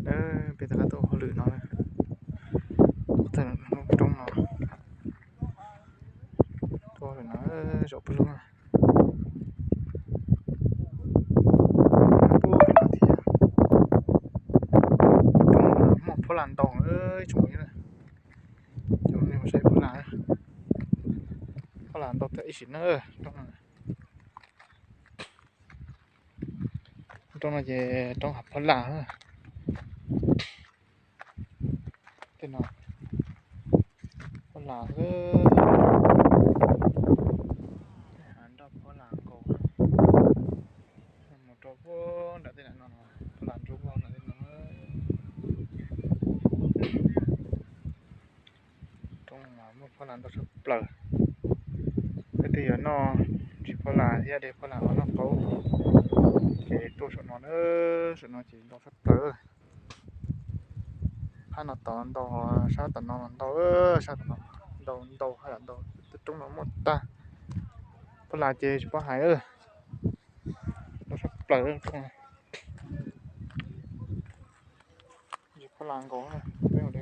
Peb rov qab tuaj hauj lwm no, tuaj lub roob no, tuaj lawm no, zaum pawg lug na. Pem no thiab, roob no muaj phuab las ntau, ib tsoom phooj ywg, coj nej mus saib phuab las, phuab las ntau tag ib sim neej roob no. Roob no ces roob hav phuab las. Tej no phuab las, hav nroj phuab las nkaus. Mus rau puag nram tej no, phuab las ntsuab vog nram tej no. Roob no muaj phuab las ntau tshaj plaws. Leej twg yuav noj ntsis phuab las thiab de phuab las ua noj qaub ces tuaj saum no na, saum no ces ntau tshaj plaws. Phab no tod ntau, sab tom no ntau, sab tom no ntau ntau, haj yam ntau. Tej roob no muaj tag, phuab las ces tsis paub hais, ntau tshaj plaws roob no. Ntsis phuab las nkaus, peb mus de,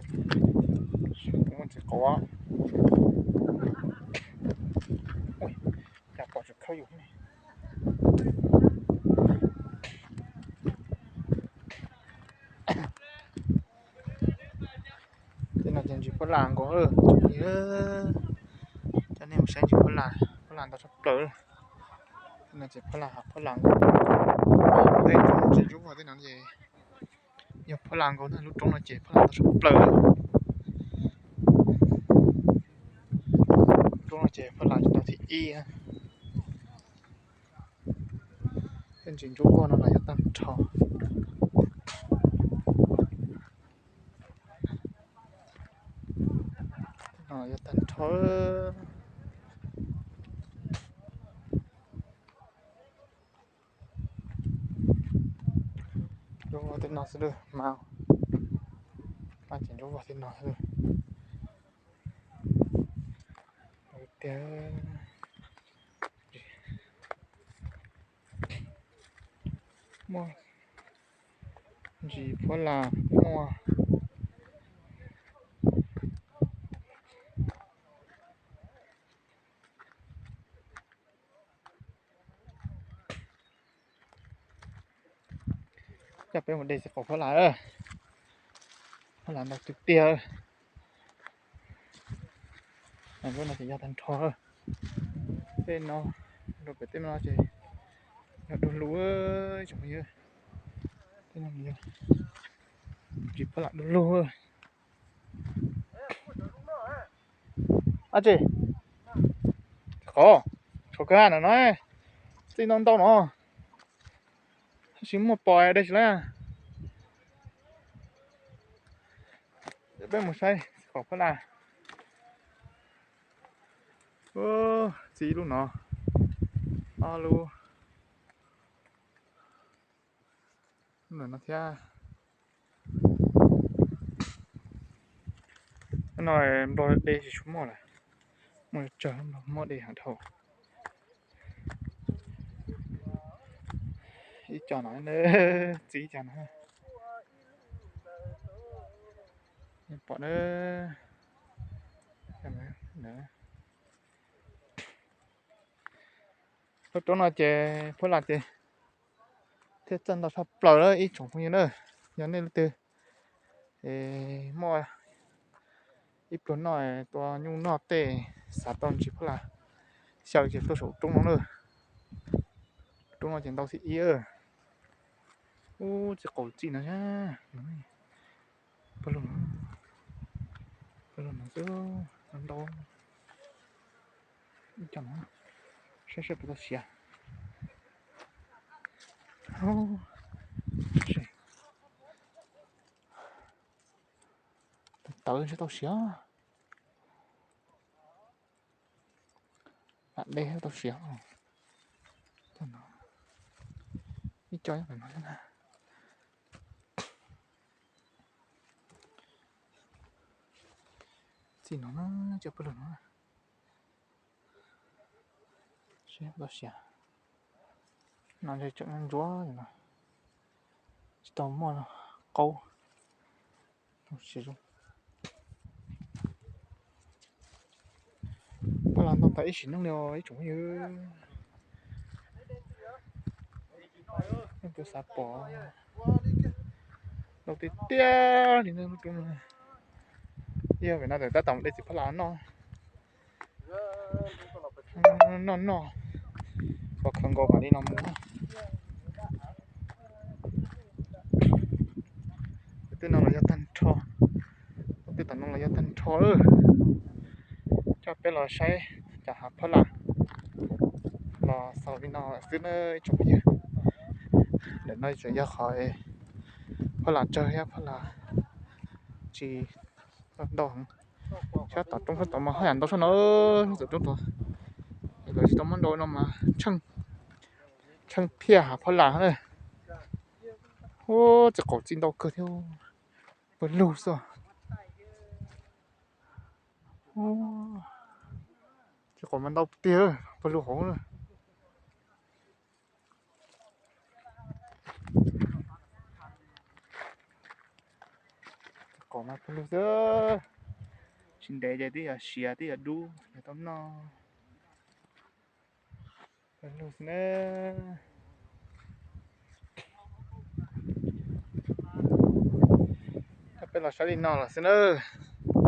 kuv muaj ntsis qaub. Cas pom tsis khawb yus ne. Tej no ces ntsis phuab las nkaus, coj nej mus saib ntsis phuab las, phuab las ntau tshaj plaws. Tej no ces phuab las, phuab las nkaus. Tej ntsis ntsuab vog tej no ces yog phuab las nkaus na, lub roob no ces phuab las ntau tshaj plaws. Roob no ces phuab las ntau thib ib. Tej ntsis ntsuab vog no los yog tag nrho. No yog tag nrho. Ntsuab vog tej no xwb, mas mas ces ntsuab vog tej no xwb. Tiag, muaj ntsis phuab las muaj. Coj peb mus de txiv qaub phuab las, phuab las ntau tiag tiag. Lub no ces yog tag nrho. Tej no, rau pem tej no ces yog du lug, tsoom phooj ywg. Tej no yog ntsis phuab las du lug. Ab tsi, qhov, qhov kawg no no, txij ntau ntau no, tab sis muaj pos de tsis laib. Peb mus saib qhov phuab las. Txij lub no, ob lub, lub no thiab. No nplog de tsis tshua muaj lawm, muaj tsawg nplog muaj de heev dhau. Ib co no, txij ib co no. Pom na. Lub roob no ces phuab las ces thiaj txawj ntau tshaj plaws ib tsoom phooj ywg na. Yog nej leej twg muaj ib pluag noj, tua nyuj noj tej, xav tau ntsis phuab las xyaw ces tuaj saum roob no na. Roob no ces ntau thib ib. Ub, txiv qaub txij no, pawg lug no, pawg lug no xwb, ntau. Ib co no, saib saib puas tau siav. Tawv tawv ntshe tau siav. Lam dej tau siav. Ib co nyob pem no thiab na. Txij no na, cov pawg lug no. Seb tau siav. No tseem ntsuab no, tsis tau muaj qaub. Phab las ntau tas ib sim neej li ib tsoom phooj ywg. Leej twg xav pom ntau tiag tiag li no, yog vim no tab tom de txiv phab las noj. Noj noj, pom khaws nkaus mam li no mus. Tej no los yog tag nrho, tej tom no los yog tag nrho lawm. Coj peb los saib cov hav phab las los xaus li no xwb na ib tsoom phooj ywg. Ntawm no tseem yog qhov phab las tsawg thiab phab las tsis ntau heev. Sab tom roob sab tod mas haj yam ntau sab no, sab tom roob tod. Lawv tsis tau muab ntau no mas tsheej phiaj hav phab las na. Ub, txiv qaum txi ntau kawg thiab, pawg lug xwb. Txiv qaum mas ntau tiag, pawg lug hauv na. Txiv qaum mas pawg lug xwb, tsis ntev ces twb yuav siav twb yuav dub yuav tau noj. Pawg lug xwb na. Peb los saib li no los xwb na.